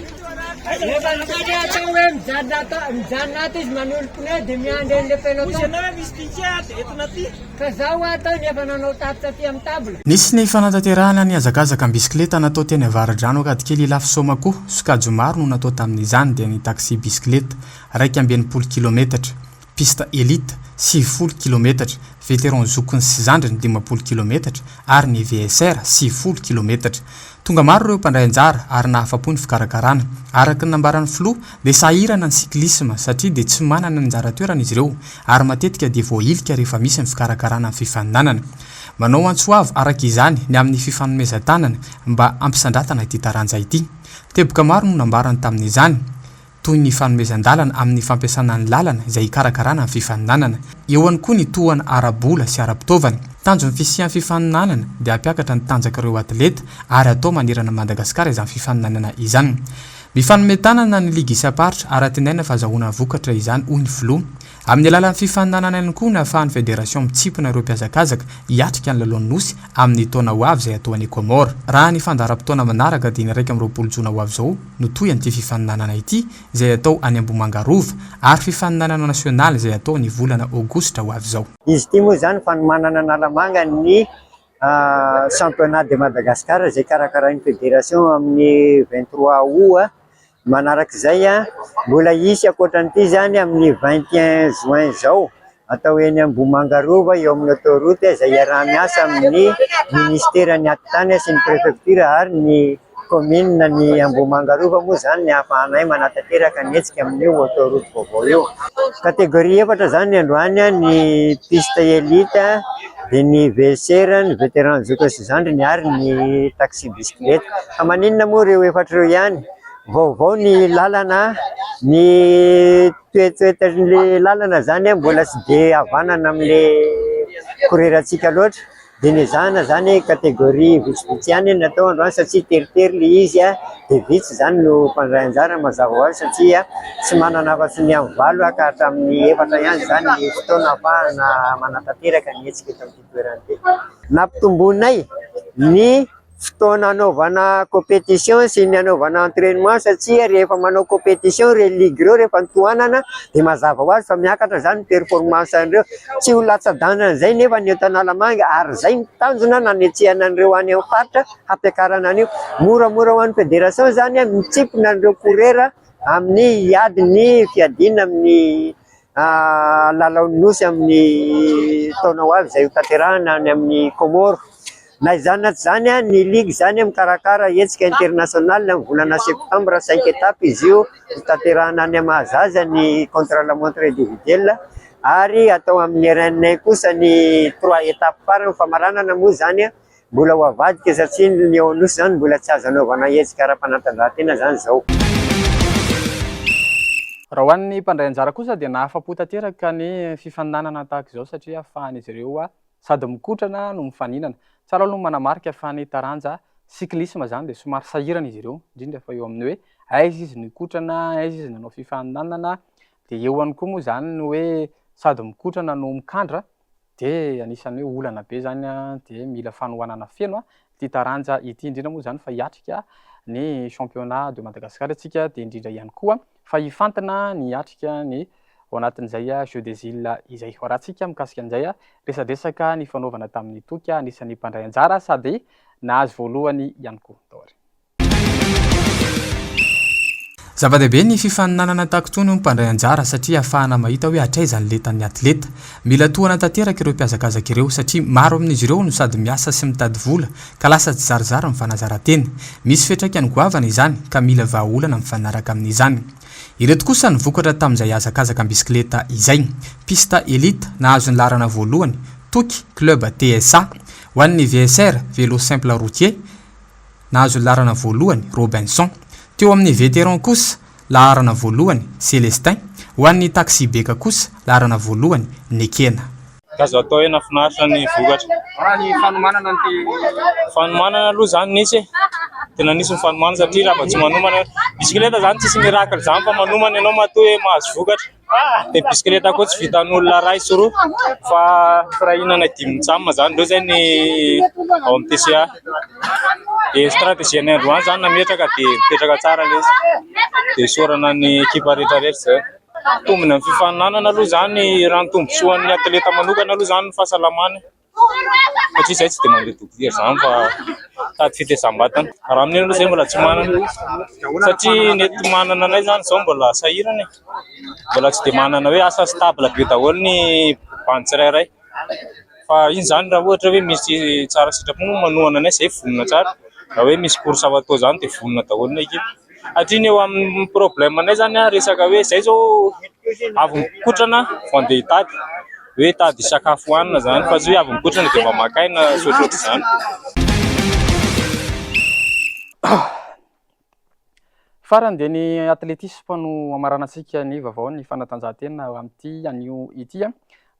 Efa niteny atao hoe mijanona ato, mijanona ato izy manolo pneu dia miandry an'ilay peloton. Hoy ianao hoe misy ticket dia entina aty. Ka zaho ato efa nanao tatitra aty amin'ny table. Nisy ny fanatanterahana ny hazakazaka am-bisikileta natao teny Avaradrano Ankadikely Ilafy Soamakoa. Sokajy maro no natao tamin'izany dia ny taxi bisikileta, 61 kilometatra, piste elite, 90 kilometatra, vétéran zokiny sy zandriny, 50 kilometatra, ary ny VSR, 90 kilometatra. Tonga maro ireo mpandray anjara ary nahafa-po ny fikarakarana. Araka ny nambaran'ny filoha dia sahirana ny cyclisme satria dia tsy manana ny anjara toerana izy ireo ary matetika dia voahilika rehefa misy ny fikarakarana ny fifaninanana. Manao antso avo araka izany ny amin'ny fifanomezan-tanana mba hampisandratana ity taranja ity. Teboka maro no nambarany tamin'izany. toy ny fanomezan-dalana amin'ny fampiasana ny lalana izay hikarakarana ny fifaninanana. Eo ihany koa ny tohana ara-bola sy ara-pitaovana. Tanjon'ny fisian'ny fifaninanana dia hampiakatra ny tanjak'ireo atleta ary hatao manerana an'i Madagasikara izany fifaninanana izany. Mifanome tanana ny ligy isam-paritra ary antenaina fa azahoana vokatra izany hoy ny filoha. Amin'ny alalan'ny fifaninanana ihany koa no ahafahan'ny federation mitsimpona ireo mpihazakazaka hiatrika ny lalaon'ny Nosy amin'ny taona ho avy izay hatao any Comores. Raha ny fandaharam-potoana manaraka dia ny 21 jona ho avy izao no tohy an'ity fifaninanana ity izay hatao any Ambohimanga Rova ary fifaninanana nasionaly izay hatao ny volana aogositra ho avy izao. Izy ity moa izany fanomanana Analamanga ny championnat de Madagascar izay karakarain'ny fédération amin'ny 23 août. Manarak'izay, mbola hisy ankoatran'ity izany amin'ny 21 juin izao, atao eny Ambohimanga Rova eo amin'ny autoroute izay iaraha-miasa amin'ny ministeran'ny atitany sy ny préfecture ary ny commune ny Ambohimanga Rova moa izany ny ahafahanay manatanteraka ny hetsika amin'io autoroute vaovao io. Catégorie efatra izany androany, ny piste élite, dia ny VSR, ny vétéran zoky sy zandriny ary ny taxi bisikileta. Fa maninona moa ireo efatra ireo ihany? Vaovao ny lalana, ny toetoetran'ilay lalana izany mbola tsy dia havanana amin'ilay korerantsika loatra. Dia nezahana izany catégorie vitsivitsy ihany no natao androany satria teritery ilay izy dia vitsy izany no mpandray anjara mazava ho azy satria tsy manana afa-tsy ny amin'ny valo ka hatramin'ny efatra ihany izany ny fotoana ahafahana manatanteraka ny hetsika eto amin'ity toerana ity. Nampitomboinay ny fotoana anaovana compétition sy ny anaovana entrainement satria rehefa manao compétition ireo ligue ireo rehefa notohanana dia mazava ho azy fa miakatra izany ny performance an'ireo. Tsy ho latsa-danjan'izay nefa ny eto Analamanga ary izay no tanjona nanetsehana an'ireo any amin'ny faritra hampiakarana an'io. Moramora ho an'ny fédération izany mitsimpona an'ireo coureur amin'ny hiady ny fiadiana amin'ny lalaon'ny Nosy amin'ny taona ho avy izay hotanterahina any amin'ny Comores. Na izany na tsy izany, ny ligue izany mikarakara hetsika international amin'ny volana septambra, cinq étapes izy io, hotanterahina any Mahazaza ny contre la montre individuelle ary atao amin'ny RN kosa ny trois étapes farany, famaranana moa izany. Mbola ho avadika satria ny eo Anosy izany mbola tsy azo anaovana hetsika ara-panatanjahantena izany izao. Raha ho an'ny mpandray anjara kosa dia nahafa-po tanteraka ny fifaninanana tahaka izao satria ahafahan'izy ireo sady mikotrana no mifaninana. Tsara aloha ny manamarika fa ny taranja cyclisme izany dia somary sahirana izy ireo, indrindra fa eo amin'ny hoe aiza izy no hikotrana, aiza izy no hanao fifaninanana, dia eo ihany koa moa izany ny hoe sady mikotrana no mikandra dia anisan'ny hoe olana be izany dia mila fanohanana feno ity taranja ity indrindra moa izany fa hiatrika ny championnat de Madagascar isika dia indrindra ihany koa fa hifantina ny hiatrika ny ao anatin'izay Jeux des Îles izay. Ho arahantsika mikasika an'izay resadresaka nifanaovana tamin'i Toky anisan'ny mpandray anjara sady nahazo voalohany ihany koa. Tao ary. Zava-dehibe ny fifaninanana tahaka itony hoy ny mpandray anjara satria ahafahana mahita hoe hatraiza ny lentan'ny atleta. Mila tohana tanteraka ireo mpihazakazaka ireo satria maro amin'izy ireo no sady miasa sy mitady vola ka lasa tsizarizary ny fanazaran-tena. Misy fiantraikany goavana izany ka mila vahaolana mifanaraka amin'izany. Ireto kosa ny vokatra tamin'izay hazakazaka am-bisikileta izay. Piste Elite, nahazo ny laharana voalohany, Toky, Club TSA. Ho an'ny VSR, Vélo Simple Routier, Nahazo ny laharana voalohany, Robinson. Teo amin'ny Vétéran kosa, laharana voalohany, Célestin. Ho an'ny Taxi-Beka kosa, laharana voalohany, Nekena. Azo atao hoe nahafinaritra ny vokatra. Raha ny fanomanana an'ity. Fanomanana aloha izany nisy e. Tena nisy ny fanomanana satria raha vao tsy manomana, bisikileta izany tsisy miracle izany fa manomana ianao matoa hoe mahazo vokatra. Dia ny bisikileta koa tsy vitan'olona iray sy roa fa firaihinana dimy mitsam zany, ireo zay ny ao amin'ny TCA. Dia stratégie anay androany zany nametraka dia mipetraka tsara ilay izy. Dia isaorana ny ekipa rehetra rehetra izay. Tombony amin'ny fifaninanana aloha izany raha ny tombontsoan'ny atleta manokana aloha izany ny fahasalamany. Satria izahay tsy dia mandeha dokotera izany fa mitady fitezam-batana. Raha amin'iny aloha izahay mbola tsy manana satria ny enti manana anay izany izao mbola sahirana e. Mbola tsy dia manana hoe asa stable be daholo ny bandy tsirairay. Fa iny izany raha ohatra hoe misy tsara sitrapo moa manohana anay izahay vonona tsara. Raha hoe misy course ho atao izany dia vonona daholo ny ekipa. Satria ny eo amin'ny problème anay izany an, resaka hoe izay izao avy mikotrana vao andeha hitady, hoe hitady sakafo hohanina izany fa tsy hoe avy mikotrana dia mba maka aina sy ohatrohatr'izany. Farany dia ny atletisme no hamaranantsika ny vaovaon'ny fanatanjahantena amin'ity anio ity.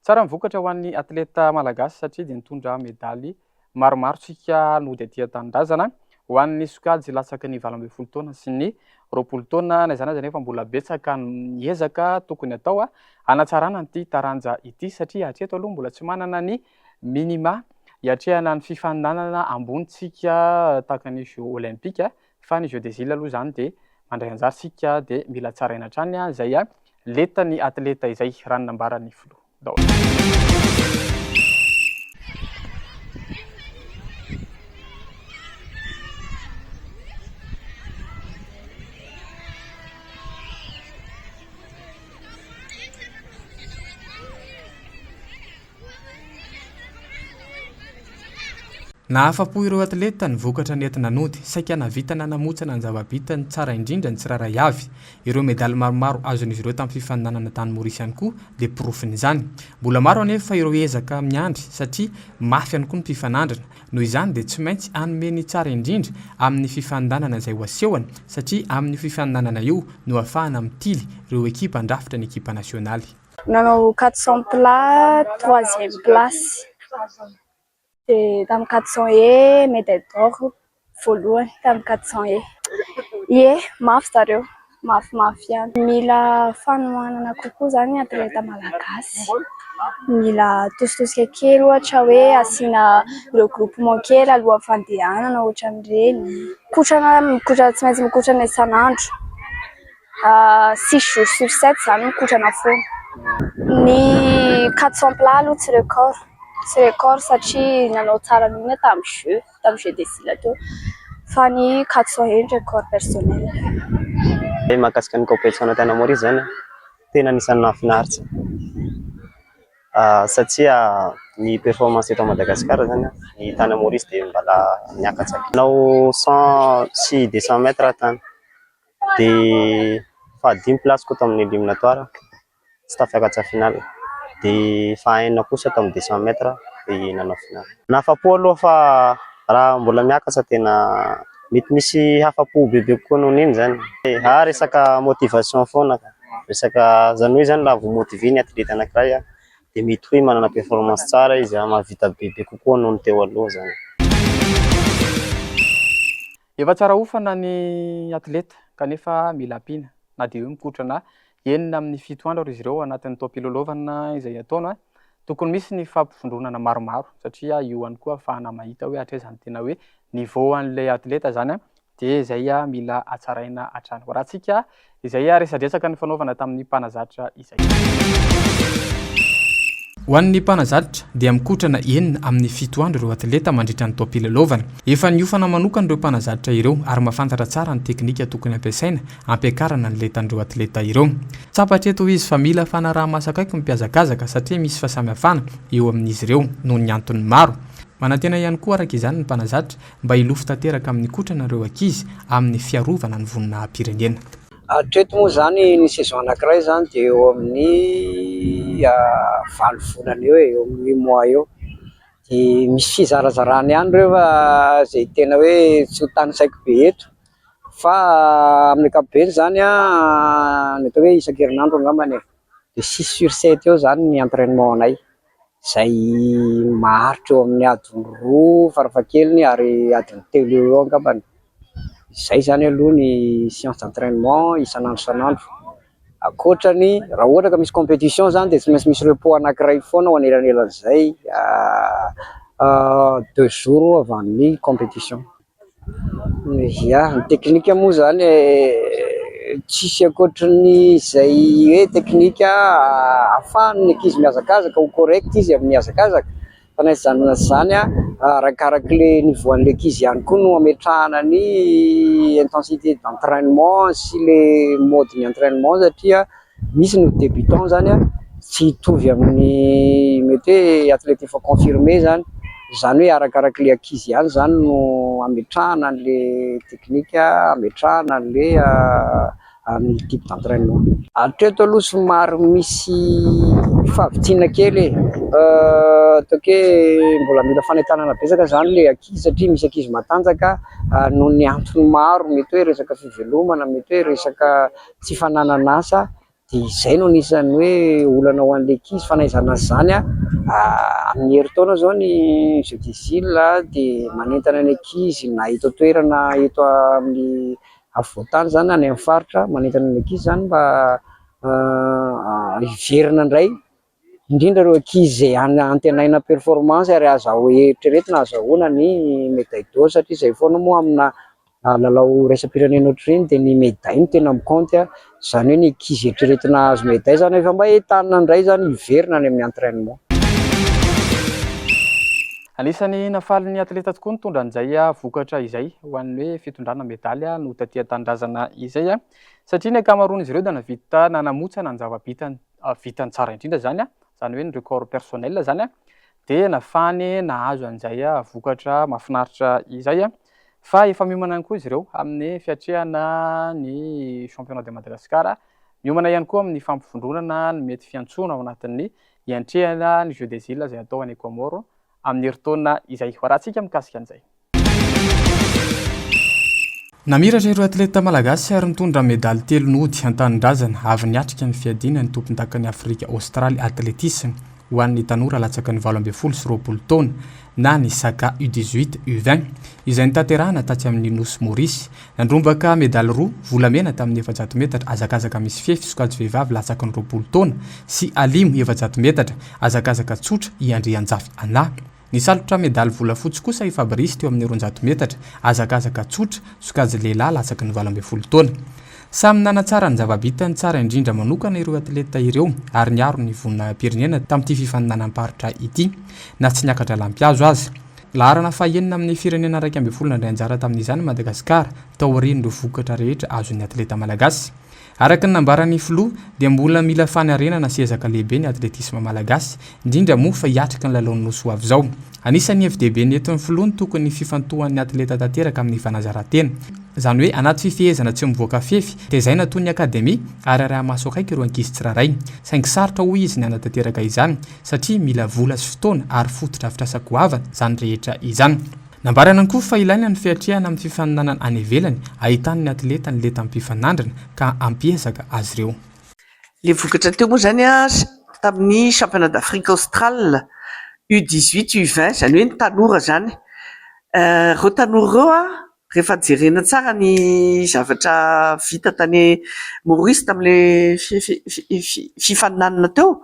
Tsara ny vokatra ho an'ny atleta malagasy satria dia nitondra medaly maromaro tsika nody aty an-tanindrazana ho an'ny sokajy latsaky ny 18 taona sy ny 20 taona. Na izany aza anefa mbola betsaka ny ezaka tokony atao hanatsarana an'ity taranja ity satria hatreto aloha mbola tsy manana ny minima hiatrehana ny fifaninanana ambony tsika tahaka ny Jeux olympiques fa ny Jeux des îles aloha izany dia mandray anjara isika dia mila tsaraina hatrany izay lentan'ny atleta izay raha ny nambaran'ny filoha. Nahafa-po ireo atleta ny vokatra nentina nody. Saika nahavita nanamotsana ny zava-bitany tsara indrindra ny tsirairay avy. Ireo medaly maromaro azon'izy ireo tamin'ny fifaninanana tany Maurice ihany koa dia porofon'izany. Mbola maro anefa ireo ezaka miandry satria mafy ihany koa ny mpifanandrina. Noho izany dia tsy maintsy hanome ny tsara indrindra amin'ny fifaninanana izay ho asehony satria amin'io fifaninanana io no ahafahana mitily ireo ekipa handrafitra ny ekipa nasionaly. Nanao 400 plat troisième place dia tamin'ny 400 haies médaille d'or voalohany tamin'ny 400 haies. Ie, mafy zareo, mafimafy ihany. Mila fanohanana kokoa izany ny atleta malagasy. Mila atositosika kely ohatra hoe asiana regroupement kely alohan'ny fandehanana ohatran'ireny. Mikotrana, mikotrana tsy maintsy mikotrana isan'andro. Six jours sur sept izany mikotrana foana. Ny 400 plat aloha tsy record, tsy record satria nanao tsara noho iny aho tamin'ny jeux, tamin'ny jeux des îles teo. Fa ny 400 eny record personnel. Ny mahakasika ny compétition tany Maurice izany tena anisan'ny nahafinaritra satria ny performance eto Madagasikara izany ny tany Maurice dia mbola niakatra. Nanao cent sy deux cent mètres tany. Dia fahadimy place-ko tamin'ny éliminatoire, tsy tafiakatra finale. Dia faha enina kosa tamin'ny deux cent mètres dia nanao finale. Nahafa-po aloha fa raha mbola miakatra tena mety misy hafa-po bebe kokoa noho iny izany. Ah resaka motivation foana ka, resaka izany hoe izany raha vao motivé ny atleta anankiray dia mety hoe manana performance tsara izy, mahavita bebe kokoa noho ny teo aloha izany. Efa tsara hofana ny atleta kanefa mila ampiana na dia hoe mikotrana enina amin'ny fito andro ary izy ireo ao anatin'ny taom-pilalaovana izay ataony. Tokony misy ny fampivondronana maromaro satria io ihany koa ahafahana mahita hoe hatraiza ny tena hoe niveau an'ilay atleta izany dia izay mila hatsaraina hatrany. Hoarahantsika Izay resadresaka nifanaovana tamin'ny mpanazatra izay. Ho an'ny mpanazatra dia mikotrana enina amin'ny fito andro ireo atleta mandritra ny taom-pilalaovana. Efa niofana manokana ireo mpanazatra ireo ary mahafantatra tsara ny teknika tokony hampiasaina hampiakarana ny lentan'ireo atleta ireo. Tsapa hatreto hoy izy fa mila fanaraha-maso akaiky ny mpihazakazaka satria misy fahasamihafana eo amin'izy ireo noho ny antony maro. Manantena ihany koa araka izany ny mpanazatra mba hilofo tanteraka amin'ny kotrana ireo ankizy amin'ny fiarovana ny voninahim-pirenena. Hatreto moa izany ny saison anankiray izany dia eo amin'ny valo volana eo e, eo amin'ny huit mois eo. Dia misy fizarazarana ihany ireo fa izay tena hoe tsy ho tanisaiko be eto fa amin'ny ankapobeny izany an, ny atao hoe isan-kerinandro angambany e, dia six sur sept eo izany ny entrainement anay. izay maharitra eo amin'ny adiny roa farafahakeliny ary adiny telo eo ho eo angambany. Izay izany aloha ny séance d'entrainement isan'andro isan'andro. Ankoatrany raha ohatra ka misy compétition zany dia tsy maintsy misy repos anankiray foana ao anelanelan'izay deux jours avant ny compétition. Ia, ny teknika moa zany tsisy ankoatran'ny izay hoe teknika ahafahan'ny ankizy mihazakazaka ho correct izy amin'ny hazakazaka fa na izany na izany an, arakaraka ilay niveau an'ilay ankizy ihany koa no ametrahana ny intensité d'entrainement sy ilay mode ny entrainement satria misy ny débutant zany an tsy hitovy amin'ny mety hoe athlète efa confirmé zany, izany hoe arakaraka ilay ankizy ihany zany no ametrahana an'ilay teknika, ametrahana an'ilay ny type d'entrainement. Hatreto aloha somary misy fahavitsiana kely e, ataoko hoe mbola mila fanentanana betsaka zany ilay ankizy satria misy ankizy matanjaka noho ny antony maro mety hoe resaka fivelomana, mety hoe resaka tsy fananana asa dia izay no anisan'ny hoe olana ho an'ilay ankizy fa na izany na izany an, amin'ny herintaona izao ny jeux des îles dia manentana ny ankizy na eto an-toerana eto amin'ny afovoan-tany izany na any amin'ny faritra, manentana ny ankizy izany mba hiverina indray indrindra ireo ankizy izay antenaina performance ary azaho- eritreretina ahazahoana ny médaille d'or satria izay foana moa amina lalao iraisam-pirenena ohatr'ireny dia ny médaille no tena mi-compte, izany hoe ny ankizy eritreretina hahazo médaille izany efa mba entanina indray izany hiverina any amin'ny entrainement. Anisan'ny nafaly ny atleta tokoa nitondra an'izay vokatra izay ho an'ny hoe fitondrana medaly no taty an-tanindrazana izay satria ny ankamaroan'izy ireo dia nahavita nanamotsana ny zava-bitany vitany tsara indrindra izany, izany hoe ny record personnel izany dia nahafahany nahazo an'izay vokatra mahafinaritra izay. Fa efa miomana ihany koa izy ireo amin'ny fiatrehana ny championnat de Madagascar, miomana ihany koa amin'ny fampivondronana ny mety fiantsoana ao anatin'ny hiantrehana ny Jeux des Îles izay hatao any Comores amin'ny herintaona izay. Ho arahantsika mikasika an'izay. Namiratra ireo atleta malagasy ary nitondra medaly telo nody an-tanindrazana avy niatrika ny fiadiana ny tompondakan'i Afrika Aostraly atletisma ho an'ny tanora latsaky ny 2018 taona na ny Saka U 18 U 20 izay notanterahana tatsy amin'ny Nosy Maurice. Nandrombaka medaly roa, volamena tamin'ny 400 metatra hazakazaka misy fefy sokajy vehivavy latsaky ny 20 taona sy alimo 400 metatra hazakazaka tsotra i Andrianjafy Anah. Nisalotra medaly volafotsy kosa i Fabrice teo amin'ny 200 metatra, hazakazaka tsotra, sokajy lehilahy latsaky ny 18 taona. Samy nanatsara ny zava-bitany tsara indrindra manokana ireo atleta ireo ary niaro ny voninahi-pirenena tamin'ity fifaninanam-paritra ity, na tsy niakatra lampihazo aza. Laharana fahenina amin'ny firenena 11 nandray anjara tamin'izany Madagasikara, taorian'ireo vokatra rehetra azon'ny atleta malagasy. Araka ny nambaran'ny filoha dia mbola mila fanarenana sy ezaka lehibe ny atletisma malagasy, indrindra moa fa hiatrika ny lalaon'ny Nosy ho avy izao. Anisan'ny hevi-dehibe nentin'ny filoha ny tokony fifantohan'ny atleta tanteraka amin'ny fanazaran-tena. Izany hoe anaty fifehezana tsy mivoaka fefy, tezaina toy ny akademia ary araha-maso akaiky ireo ankizy tsirairay. Saingy sarotra hoy izy ny hanatanteraka izany satria mila vola sy fotoana ary fotodrafitrasa goavana izany rehetra izany. Nambarany ihany koa fa ilaina ny fiatrehana amin'ny fifaninanana any ivelany ahitan'ny atleta ny lentam-pifanandrina ka hampiezaka azy ireo. Ilay vokatra teo moa izany tamin'ny championnat d'Afrique australe U 18 U 20 izany hoe ny tanora izany. Ireo tanora ireo rehefa jerena tsara ny zavatra vita tany Maurice tamin'ilay fifaninanana teo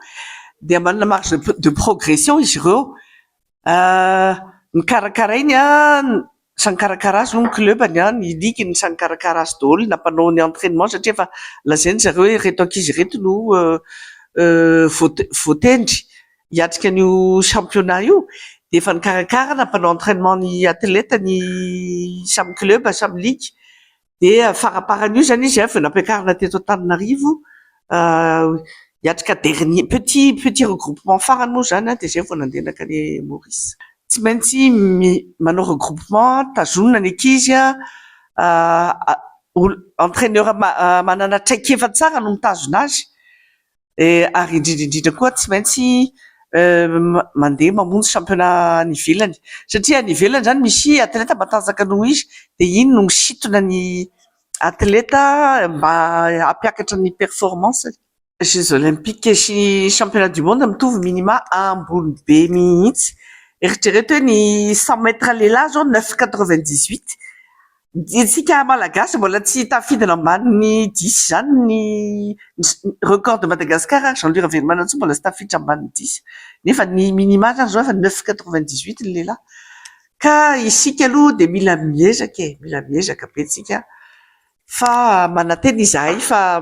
dia manana marge de progression izy ireo. Nokarakarainy an, samy nikarakara azy moa ny club-ny an, ny ligue-ny samy nikarakara azy daholo, nampanao ny entrainement satria efa lazain-dry zareo hoe ireto ankizy ireto no voatendry hiatrika an'io championnat io dia efa nikarakara nampanao entrainement ny athlète ny samy club samy ligue dia faramparan'io izany izy vao nampiakarina teto Antananarivo hiatrika dernier petit petit regroupement farany moa izany dia izay vao nandeha nankany Maurice. Tsy maintsy manao regroupement, tazonina ny ankizy, entraineur manana traikefa tsara no mitazona azy ary indrindra indrindra koa tsy maintsy mandeha mamonjy championnat any ivelany satria any ivelany izany misy atleta matanjaka noho izy dia iny no misintona ny atleta mba hampiakatra ny performance-ny. Jeux olympiques sy championnat du monde mitovy minima ambony be mihitsy. Eritrereto hoe ny 100 mètres lehilahy izao 9,98. Isika Malagasy mbola tsy tafidina ambanin'ny dix izany ny record de Madagascar, Jean Louis Ravelomanantsoa mbola tsy tafiditra ambanin'ny dix, nefa ny minima zany izao efa neuf quatre-vingt-dix-huit ny lehilahy. Ka isika aloha dia mila miezaka e, mila miezaka be tsika fa manantena izahay fa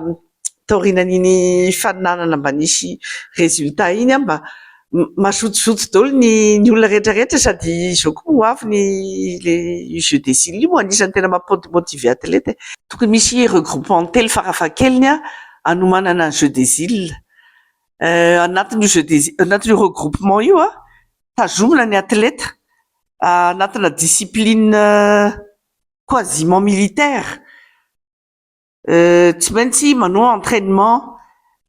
taorianan'iny faninanana mba nisy résultat iny an, mba mazotozoto daholo ny ny olona rehetra rehetra sady izao koa ho avy ny le jeux des îles io moa anisan'ny tena mampi-motiver athlète e. Tokony misy regroupement telo farafahakeliny an hanomanana ny jeux des îles. Anatin'io jeux des anatin'io regroupement io an, tazomina ny athlète anatina discipline quasiment militaire. Tsy maintsy manao entrainement,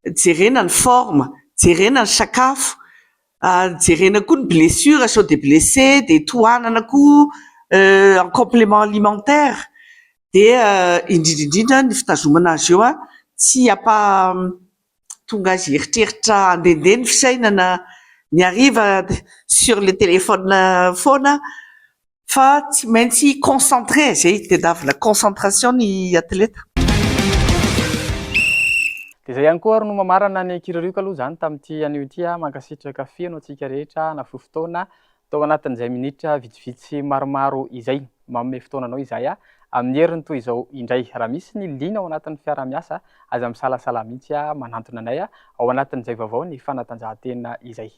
jerena ny forme, jerena ny sakafo, jerena koa ny blessure sao dia blessé dia tohanana koa en complément alimentaire dia indrindra indrindra ny fitazomana azy eo an tsy hampa tonga azy hieritreritra handehandeha ny fisainana ny hariva sur le téléphone foana fa tsy maintsy concentré izay tadiavina concentration ny atleta. Dia izay ihany koa ary no mamarana ny kiririoka aloha izany tamin'ity anio ity a. Mankasitraka feno antsika rehetra nafoy fotoana tao anatin'izay minitra vitsivitsy maromaro izay. Manome fotoana anao izahay amin'ny heriny toy izao indray. Raha misy ny liana ao anatin'ny fiaraha-miasa, aza misalasala mihitsy manantona anay ao anatin'izay vaovao ny fanatanjahantena izay.